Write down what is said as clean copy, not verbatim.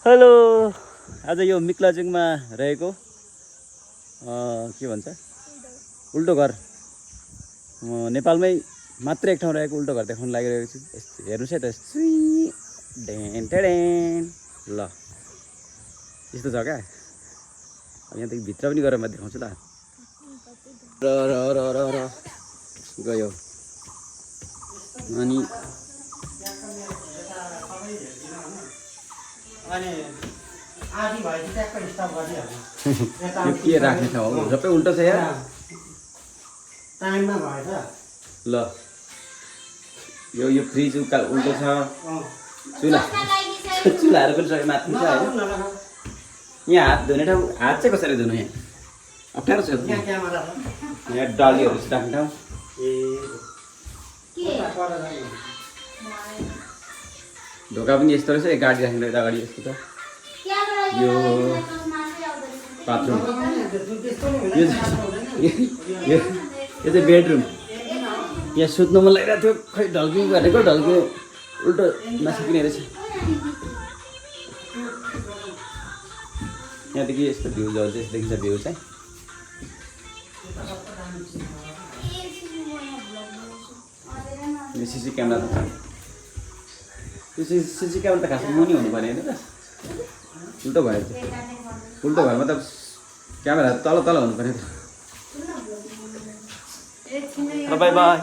Hello आज यो मिक्लाजुङमा रहेको के भन्छ उल्टो घर नेपालमै मात्र एक ठाउँ रहेको उल्टो घर देखाउन लागिरहेको छु। हेर्नुस् है त डेन टेडेन ल यस्तो छ क्या। अब यहाँदेखि भित्र पनि गएर म देखाउँछु ल। र र र र र गयो अनि आधी भएपछि ट्याक्कै स्टप गरिहाल्नु। यो के राख्ने ठाउँ हो सबै उल्टो छ यार। टाइममा भएछ ल यो फ्रिज उल्टो छ। चुलाहरू पनि सबै माथि छ होइन। यहाँ हात धुने ठाउँ हात चाहिँ कसरी धुनु यहाँ अप्ठ्यारो छ। यहाँ क्यामेरा छ। यहाँ डालीहरू राख्ने ठाउँ ढोका पनि यस्तो रहेछ। एक गाडी राख्ने रहेछ अगाडि यस्तो छ। यो बाथरुम यो चाहिँ बेडरुम। यहाँ सुत्नु मन लागिरहेको थियो खै ढल्क्यो भनेको ढल्क्यो उल्टो नसकिने रहेछ। यहाँदेखि यस्तो भ्यू जल चाहिँ देखिन्छ भ्यू चाहिँ। सिसी क्यामेरा त छ। त्यो सिसी क्यामेरा त खासमा मुनि हुनु पर्ने होइन त। उल्टो भयो उल्टो भयो मतलब क्यामेरा तल तल हुनु पर्ने त। By by.